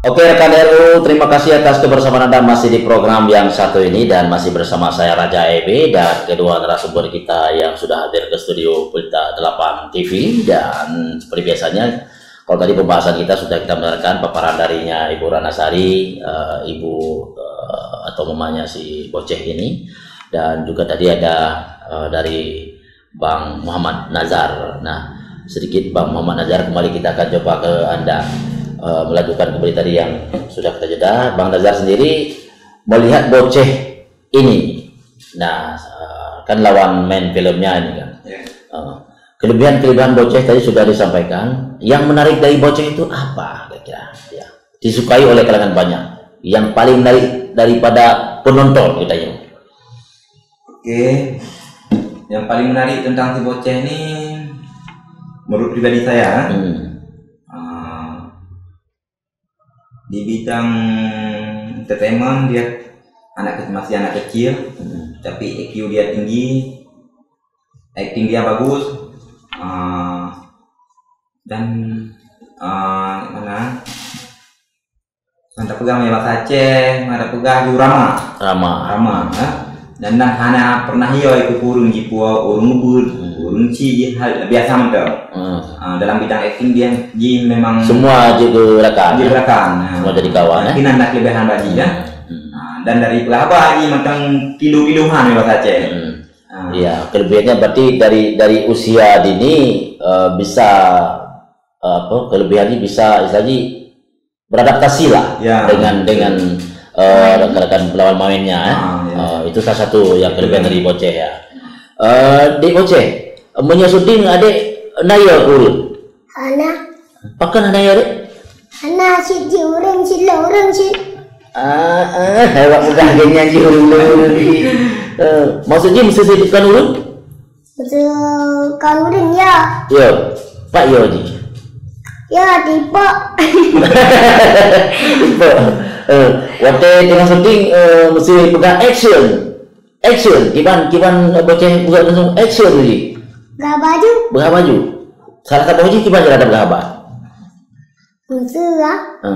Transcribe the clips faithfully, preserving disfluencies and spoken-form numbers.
Oke, rekan R U, terima kasih atas kebersamaan Anda masih di program yang satu ini dan masih bersama saya, Raja E B, dan kedua narasumber kita yang sudah hadir ke studio Pelita delapan T V. Dan seperti biasanya, kalau tadi pembahasan kita sudah kita mendengarkan paparan darinya Ibu Ratnasari, eh, Ibu, eh, atau mamanya si Boceh ini, dan juga tadi ada, eh, dari Bang Muhammad Nazar. Nah, sedikit Bang Muhammad Nazar, kembali kita akan coba ke Anda, eh, melanjutkan kembali tadi yang sudah kita jeda. Bang Nazar sendiri melihat Boceh ini. Nah, eh, kan lawan main filmnya ini kan. Ya. Eh, kelebihan-kelebihan Boceh tadi sudah disampaikan. Yang menarik dari Boceh itu apa kira-kira? Ya. Disukai oleh kalangan banyak. Yang paling menarik daripada penonton kita ini. Oke. Yang paling menarik tentang si Boceh ni, menurut pribadi saya, Hmm. ah, di bidang entertainment dia anak ke-, masih anak kecil, Hmm. tapi I Q dia tinggi, acting dia bagus, ah, dan, ah, mana? Mantap peugah meunan bahasa Aceh, mantap peugah ju rama. Rama. Rama, ha? Dan dah hana pernah yo ikut ureueng jipuwoe, ureueng ngeubeuet, Hmm. ureueng ci jih, hal biasa mantong. Hmm. Ah, dalam bidang akting dia ji memang Semua ji beurakan, ji ya? Beurakan, ha. Semua jadi kawan, eh? Mungkin ada kelebihan bagi, ya. Hmm. Ah, dan dari peugah haba ji mantong tilu-tilu han bahasa Aceh. Hmm. Ah. Ya, kelebihannya berarti dari, dari usia dini, eh, bisa, eh, apa, kelebihannya bisa, istilahnya beradaptasi lah Ya. dengan, dengan, eh, rekan-rekan lawan mainnya, eh. Ah, ya. Eh, itu salah satu yang kelebihan Betul. dari Boceh ya. Eh, Dek Boceh, meunyoe syuting adek na yo ureueng? Hana. Pakon hana yo, Dek? Hana, cit ji ureueng, cit lé ureueng, cit. Ah, ah, hebat peugah geuhnyan ji ureueng lé ureueng. Eh, maksud ji meusti kon ureueng? Beutôi, kon ureueng ya. Ya, pat ya ji. Ya, tipok. Tipok. Eh, watèe teungoh syuting, eh, mesti peugah action. Action. Kiban, kiban Boceh peugah langsung action ji. Peugah baju. Peugah baju. Salah saboh ji kiban cara peugah haba. Meuseu ah. Ha.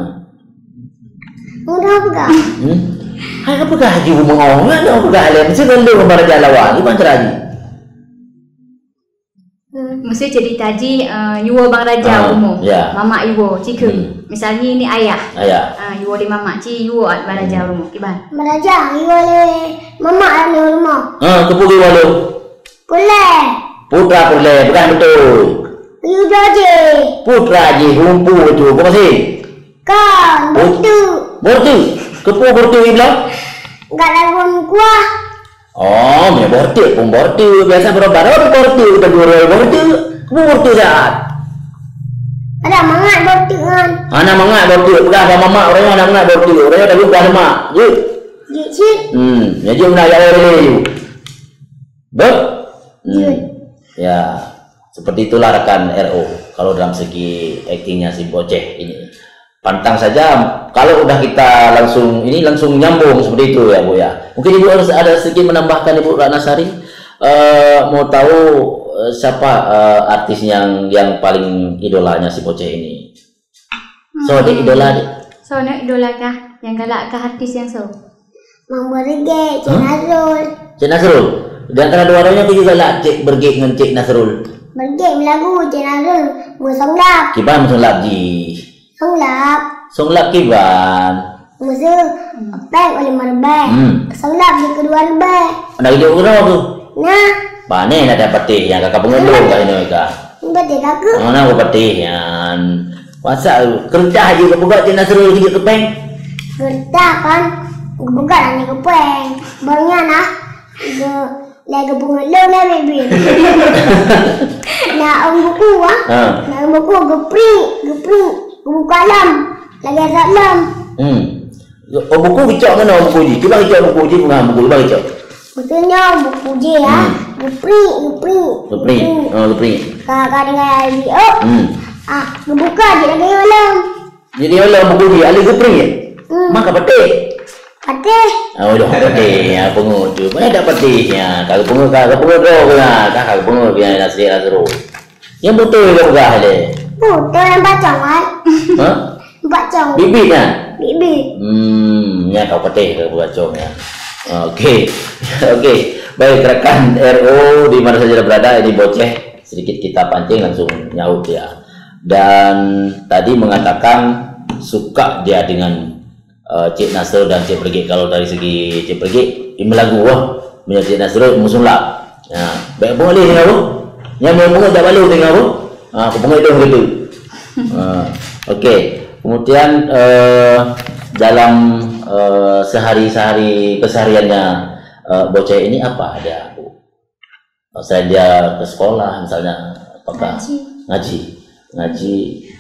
Udah peugah. Hmm? Hai ka peugah ji meungoh, nyan peugah lé, meuseu kan lôn bak raja lawan, iban cara ji. Hmm. Meuseu cerita ji, eh, yuwo bang raja Ah, rumoh. Ya. Mamak yuwo, cikeu. Hmm. Misalnya ini ayah. Ayah. Ah, yuwo di mamak ci, yuwo bang raja Hmm. rumoh. Kiban. Bang raja, yuwo lé mamak anu rumoh. Ha, keupeue yuwo lôn? Pulé. Putra pulé, peugah beutôi. Yudo ji. Putra ji, humpu tu, apa sih? Kon, Bur-, beutôi. Bortu. Keupeue bortu iblang? Enggak lalu kuah. Oh, meunyoe bortu pun bortu. Biasa baroe-baroe bortu, kita dua orang bortu. Keupeue bortu saat? Ada mangat bortu kan? Hana mangat bortu. Peugah bak mamak, ureueng nyoe hana mangat bortu. Ureueng nyoe tapi peugah lemak. Jeuet. Jeuet cit. Hmm, jadi nak ya, ya, ya, ya. Beuh? Hmm. Jeuet. Ya, seperti itulah rekan R O kalau dalam segi aktingnya si Boceh ini. Pantang saja, kalau udah kita langsung, ini langsung nyambung seperti itu ya, Bu, ya. Mungkin Ibu harus ada sedikit menambahkan, Ibu Ratnasari. Eh, mau tahu, eh, siapa, eh, artis yang, yang paling idolanya si Boceh ini? Soe dek idola dek? Soe na idola kah? Nyang galak kah artis nyang soe? Mang Bergek, Cik Hah? Nasrul. Cik Nasrul. Di antara dua orang nyan, aku juga galak Cik Bergek ngon Cik Nasrul. Bergek meulagu, Cik Nasrul meusonglap. Kiban meusonglap ji? Songlap. Songlap kiban? Meuseu, pèng oleh meureubai. Hmm. Songlap di keudua reubai. Nah, itu kena tu. Nah. Pane na ada patéh nyang ka peungeulong ka inoe ka. Patéh ka keuh. Oh, na patéh nyan. Masa kertas je geupeugah Cik Nasrul jeuet keu pèng? Kertas kan geupeugah hana keu pèng. Baru nyan nah, geu-, lagèe geupeungeulong lé bibi. Na ôm buku ah. Ha. Na ôm buku geupri, geupri, geubuka lom. Lagèe rot lom. Hmm. Oh, buku geucok mana buku ji? Cuba geucok buku ji, peugah buku, cuba geucok. Maksudnya buku ji ya. Hmm. Geupri, geupri. Geupri. Oh, geupri. Ka, ka dengar radio. Hmm. Ah, geubuka ji lagèe nyoe lom. Jadi nyoe lom buku ji, alèh geupri ya? Hmm. Maka patéh. Patéh. Oh, dah patéh. Ya, pungut tu. Mana dak patéh ya? Ka pungut, ka pungut roh ke ya? Ka pungut ya, nasi, nasi roh. Yang beutôi ka peugah lé. Beutôi nyang pacang, kan? Hah? Bacong. Bibit nyan? Bibit. Hmm, nyan kau peuteh ke bacong nyan. Okey. Okey. Baik, rakan R O di mana saja berada, ini Boceh. Sedikit kita pancing, langsung nyaut dia. Dan tadi mengatakan suka dia dengan, eh, Cik Nasrul dan Cik Pergik. Kalau dari segi Cik Pergik, imeulagu wah. Meunyoe Cik Nasrul, meusulap. Ya, baik boleh dengan apa? Yang mau mengajar balu dengan apa? Ha, aku pengajar gitu. Ha, okey. Kemudian, eh, dalam, eh, sehari-sehari kesehariannya, eh, Boceh ini apa dia, Bu? Selain dia ke sekolah, misalnya, apakah Ngaji. Ngaji? Ngaji.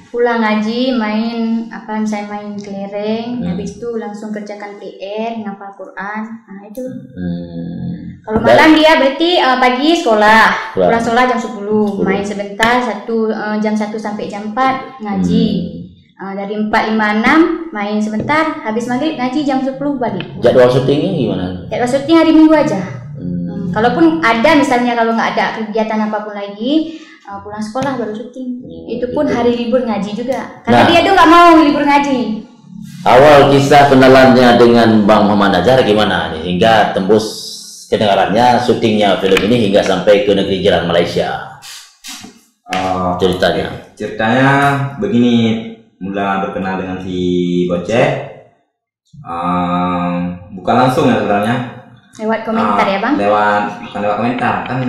Pulang ngaji, main, apa, misalnya main kelereng, Hmm. habis itu langsung kerjakan P R, ngapal Quran. Nah, itu. Hmm. Kalau Dan malam dia berarti, uh, pagi sekolah. Sekolah. Pulang sekolah jam sepuluh. Sepuluh. Main sebentar, satu, uh, jam satu sampai jam empat ngaji. Hmm. Uh, dari empat, lima, enam main sebentar, habis maghrib ngaji jam sepuluh balik. Jadwal syutingnya gimana? Jadwal syuting hari Minggu aja. Hmm. Hmm, kalaupun ada, misalnya kalau nggak ada kegiatan apapun lagi, uh, pulang sekolah baru syuting. Hmm, Itu pun gitu. hari libur ngaji juga. Karena Nah. dia tuh nggak mau libur ngaji. Awal kisah kenalannya dengan Bang Muhammad Nazar gimana nih? Hingga tembus kedengarannya syutingnya film ini hingga sampai ke negeri jiran Malaysia. Ah, Ceritanya. oke. Ceritanya begini, mula berkenal dengan si Boceh. Ah, bukan langsung ya sebenarnya. Lewat komentar Ah, ya, Bang? lewat, bukan lewat komentar, kan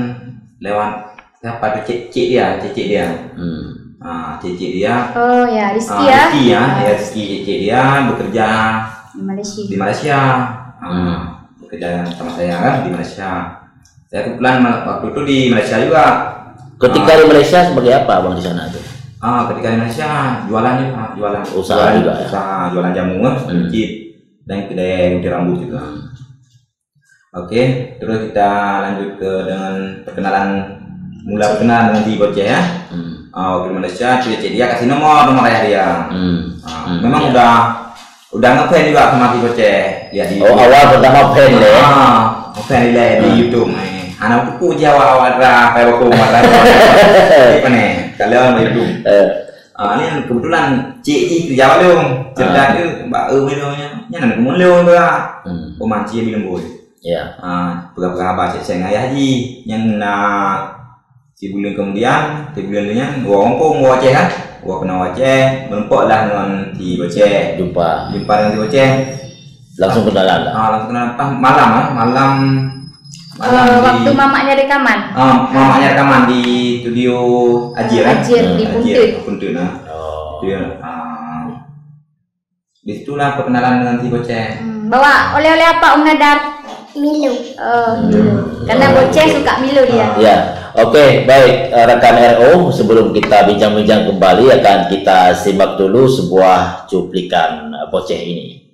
lewat siapa tu, cik, cik dia, cik, cik dia. Hmm. Ah, cik, cik dia. Oh ya, Rizky Ah, ya? Rizky ya, Ah. ya, Rizky, cik, cik dia bekerja Di Malaysia. di Malaysia. Ah, Hmm. bekerja sama saya kan di Malaysia. Saya kebetulan ma-, waktu itu di Malaysia juga. Ketika Ah. di Malaysia sebagai apa Abang di sana tu? Ah, ketika di Malaysia jualan juga, jualan. Usaha Jualan, juga, ya? usaha jualan jamu, eh, Hmm. masjid dan kedai gunting rambut juga. Hmm. Oke, terus kita lanjut ke dengan perkenalan, mula perkenalan dengan si Boceh ya. Hmm. Ah, waktu di Malaysia, cik-cik dia kasih nomor, nomor ayah dia. Hmm. Ah, Hmm, memang ya. udah, udah ngefans juga sama si Boceh. Lihat di Oh, YouTube. awal pertama fan deh. Ah, ngefans dia di Hmm. YouTube, eh. Anak buku je awak-awak dah, kayak buku awak dah. Apa ni? Kalian di YouTube. Eh. Ah, ni kebetulan cik ni kerja malam. Cerita Ah. tu, bak, eh, malam ni. Nyan anak malam tu lah. Hmm. Oh, mancing di lembur. Ya. Ah, peugah-peugah haba cek-cek ngon ayah jih. Nyan na sibuleuen kemudian, sibuleuen lheueh nyan, woe gampông, woe Aceh kan. Woe keunoe Aceh, meurumpok lah ngon si Boceh. Jumpa. Jumpa dengan si Boceh. Langsung kenalan lah. Ah, langsung kenalan. Pas malam, ah, malam, malam Eh, di waktu mamaknya rekaman. Ah, mamaknya rekaman di studio Ajir, eh? Ajir, di Hmm. Ajir, Puntut. Puntut, nah. Oh. Studio, ah. Di situlah perkenalan dengan si Boceh. Hmm, bawa oleh-oleh apa, Om Nadar? Milo. Oh, Milo. Karena Boceh suka Milo dia. Ya. Oke, baik, eh, rakan R O, sebelum kita bincang-bincang kembali, akan kita simak dulu sebuah cuplikan, eh, Boceh ini.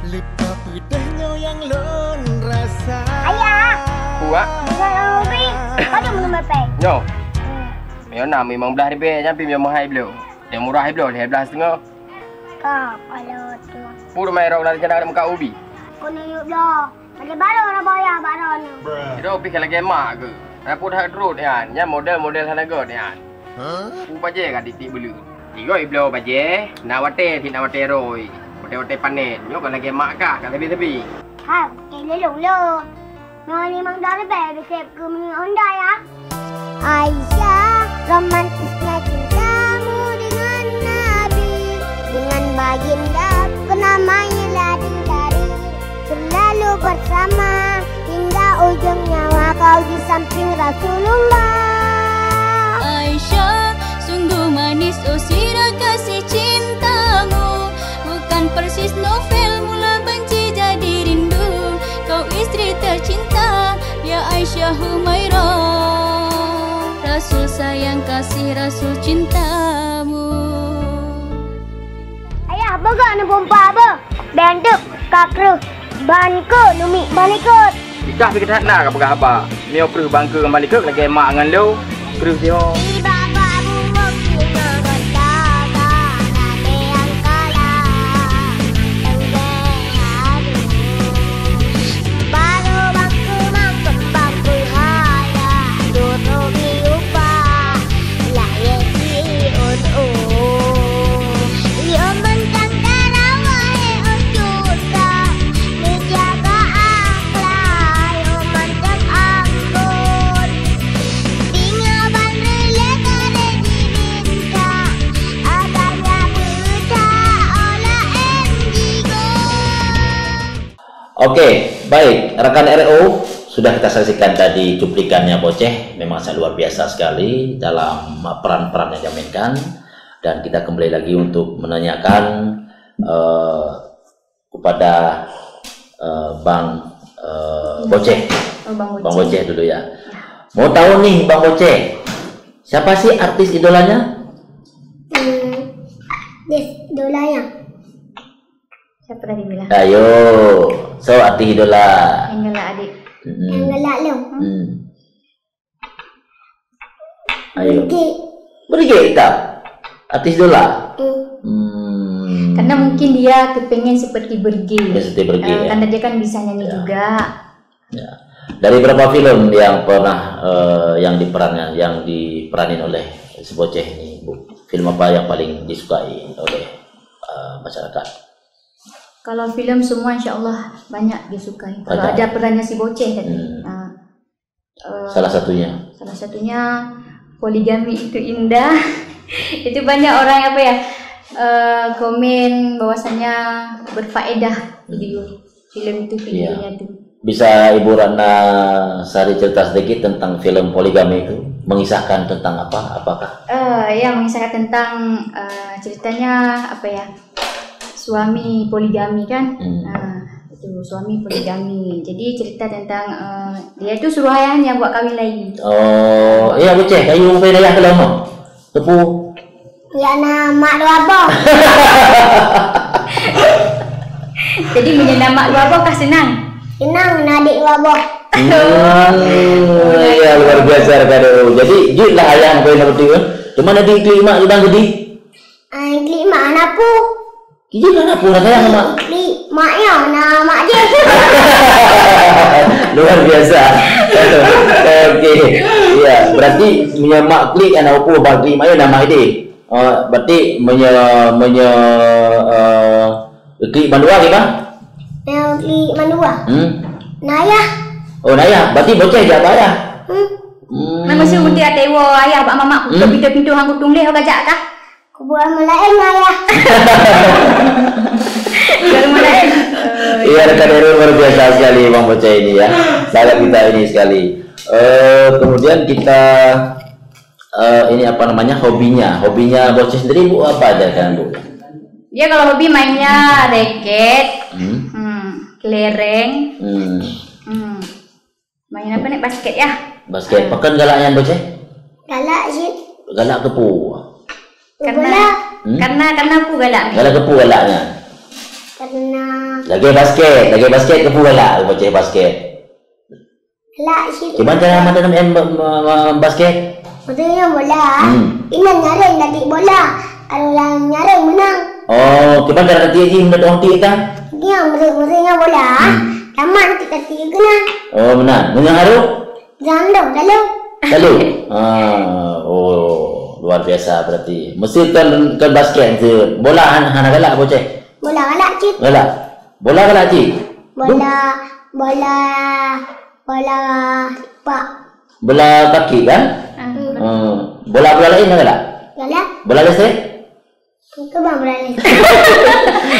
Leupah peudeungoe nyang lôn rasa. Ayah! Puak? Dengan Om Ubi, kau dah minum apa? Nyoe. Hmm. Nyoe na limong blaih ribèe, nyan pih nyoe meuhai bloe. Nyang murah bloe, lhèe blaih siteungoh. Ka, paloe tu. Peue teuma droe na rencana keuneuk meukat ubi? Keuneuk yub bloe. Bajèe barô na boya bak droeneuh. Droe pih ka lagèe mak keuh. Rapot that rot nyan, nyan model-model hana göt nyan. Peue bajèe ka tiep-tiep buleuen. Tiep bloe bajèe, na watèe, tiep na watèe rhoi. Watèe-watèe panen, nyoe ka lagèe mak kah, ka sabe-sabe. Hai, keu lôn lôn. Nyoe limong blaih ribèe beuséb keu meunyoe Honda ya. Aisyah, romantisnya cintamu dengan Nabi, dengan baginda pernah main lari-lari, selalu bersama hingga ujung nyawa kau di samping Rasulullah. Aisyah, sungguh manis, oh sirah kasih cintamu. Bukan persis novel, mula benci jadi rindu. Kau istri tercinta, ya Aisyah Humairah. Rasul sayang, kasih Rasul cintamu. Ayah, beuga neubumpa beuh. Bèk deup ka kreueh ban keu numiek ban likot. Ikah pih that na ka peugah haba. Meunyoe kreueh ban keu ngon ban likot lagèe mak ngon lôn, kreueh siho. Di babah buwong singoh rot daga, rabe nyang kalah, teuntèe harus. Barô ban keu makeup ban keu haya, durôk di upah, lahé di ôn-ôn. Oke, baik. Rakan R O, sudah kita saksikan tadi cuplikannya Boceh. Memang sangat luar biasa sekali dalam peran-peran yang dimainkan. Dan kita kembali lagi untuk menanyakan, eh, kepada, eh, Bang, eh, Boceh. Oh, Bang Bang Boceh. Boceh dulu ya. Mau tahu nih Bang Boceh, siapa sih artis idolanya? Hmm, artis idolanya. Siapa tadi bilang? Ayo, so artis idola. Yang galak adik. Mm-mm. Yang galak lom. Hmm. Ayo. Bergek. Bergek tak? Artis idola? Hmm. Hmm. Karena mungkin dia kepengen seperti Bergek. Dia seperti Bergek, eh, ya. Karena dia kan bisa nyanyi juga. Ya. Dari berapa film yang pernah, eh, yang diperankan, yang diperanin oleh si Boceh ini, Bu? Film apa yang paling disukai oleh, eh, masyarakat? Kalau film semua insya Allah banyak disukai. Kalau ada perannya si Boceh tadi. Hmm. Ah, eh, salah satunya. Salah satunya Poligami Itu Indah. Itu banyak orang apa ya, eh, komen bahwasanya berfaedah video film itu, iya, videonya itu. Bisa Ibu Ratna Sari cerita sedikit tentang film Poligami itu? Mengisahkan tentang apa? Apakah? Eh, ya, mengisahkan tentang, eh, ceritanya apa ya? Suami poligami kan? Hmm. Nah, itu suami poligami. Jadi cerita tentang, eh, dia itu suruh ayahnya buat kahwin lagi. Oh, iya, Boceh, kayu rupanya ayah ke lama. Tepu. Ya, na mak dua boh. Jadi, meunyoe na mak dua boh kah senang? Senang, na adik dua boh. Hmm, ya, luar biasa, Kak Deo. Jadi, jeuet lah ayah kau yang betul, eh? Cuma nanti klik mak sedang gede. Ah, klik mak anak pu. Iya, anak pu, rasa yang mak. Klik mak ya, na mak je. Luar biasa. Oke. Ya, berarti meunyoe mak klik anak pu, bah klik mak ya, na mak dia. Oh, berarti meunyoe, meunyoe, eh, klik mandua ke, bah? Yang klik mandua. Hmm? Nayah. Oh, nayah. Berarti Boceh jak bah ayah. Hmm. Hmm. Nah, mesti udah ada iwo ayah, bak mamak, hmm, pintu-pintu hang kutung leh, kau gajak kah? Kuburan melain ayah. Kuburan melain. Iya, rekan Erul luar biasa sekali Bang Boceh ini ya. Sangat kita ini sekali. Eh, kemudian kita, eh, ini apa namanya, hobinya. Hobinya Boceh sendiri, Bu, apa aja kan, Bu? Dia kalau hobi mainnya raket, hmm, hmm, kelereng. Hmm. Hmm. Main apa ni? Basket ya? Basket. Ah. Pakon galaknya Boceh? Galak sih. Galak kepu. Karena, bola. Hmm? Karena, karena aku galak. Galak kepu galaknya. Karena lagi basket, lagi basket kepu galak, Boceh basket. Galak sih. Cuman cara mata em, em, em, basket? Maksudnya bola. Hmm. Ini nyaring tadi bola. Ada orang nyaring menang. Oh, cuman cara nanti lagi menurut orang ti kan? Dia menurut-menurutnya bola. Hmm. Tamat nanti tadi kena. Oh, menang. Menang haru? Jangan dong, lalu. Lalu? Ah, oh, luar biasa berarti. Mesti kan, kan basket, mesti bola han-, hana galak, Boceh? Bola galak, cik. Galak? Bola galak, cik? Bola, bola, bola sepak. Bola kaki, kan? Ah. Hmm. Hmm. Bola, bola lain hana galak? Galak. Bola listrik? Itu bang berani.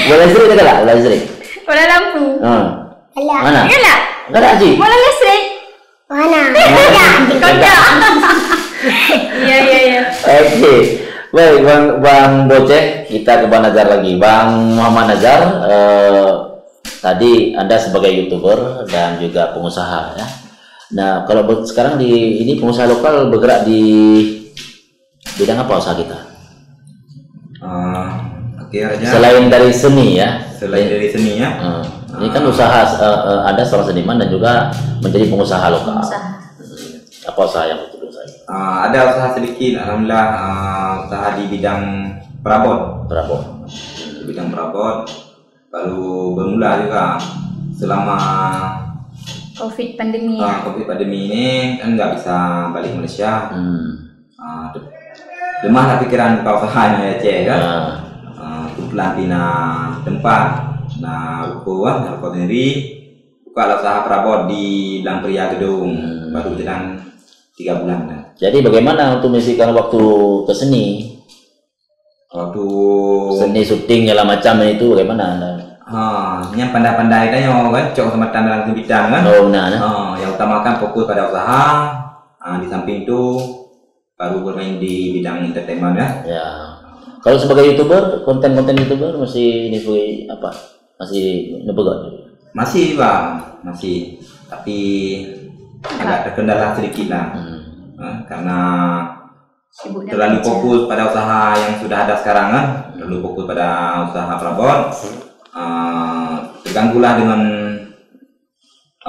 Bola listrik tak galak? Bola listrik. Bola lampu. Ha. Galak. Mana? Galak. Galak, cik? Bola listrik. Mana? Galak. Galak. Ya, ya, ya. Oke. Baik, Bang, Bang Boceh, kita ke Bang Nazar lagi. Bang Muhammad Nazar, eh, tadi Anda sebagai YouTuber dan juga pengusaha, ya. Nah, kalau ber-, sekarang di ini pengusaha lokal bergerak di bidang apa usaha kita? Ah, oke, Raja. Selain dari seni, ya. Selain dari seni, ya. Ah, ini kan usaha, eh, eh, Anda seorang seniman dan juga menjadi pengusaha lokal. Pengusaha. Apa usaha yang betul saya? Ah, ada usaha sedikit, alhamdulillah, ah, usaha di bidang perabot. Perabot. Di bidang perabot. Baru bermula juga selama covid pandemi, ya. Ah, covid pandemi ini kan nggak bisa balik Malaysia. Hmm. Ah, lemah lah pikiran buka usaha di Aceh kan. Ah. Ah, kebetulan pina tempat, na ruko, ah, na ruko sendiri. Buka lah usaha perabot di Blang Pria Gedong. Hmm. Baru jalan tiga bulan dah. Jadi bagaimana untuk mengisikan waktu ke seni? Waktu seni syuting segala macam itu bagaimana? Ha, nyang pandai-pandai tanyoe kan, cok kesempatan dalam kesempitan kan. Oh, benar, ya. Ha, yang utamakan fokus pada usaha. Ha, di samping tu baru bermain di bidang entertainment ya. Ya. Kalau sebagai YouTuber, konten-konten YouTuber masih ini sebagai apa? Masih nepegot. Masih bang, masih. Tapi agak terkendala sedikit lah. Hmm. Ha, karena Sibuk terlalu kerja. Fokus pada usaha yang sudah ada sekarang kan, terlalu fokus pada usaha perabot. Uh, terganggulah dengan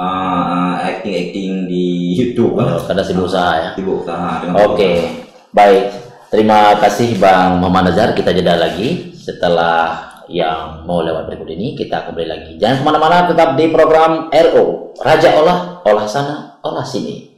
uh, acting-acting di YouTube kan. Oh, karena sibuk usaha ya. Sibuk usaha dengan Oke, baik. Terima kasih Bang Muhammad Nazar. Kita jeda lagi setelah yang mau lewat berikut ini. Kita kembali lagi. Jangan kemana-mana, tetap di program R O. Raja Olah, olah sana, olah sini.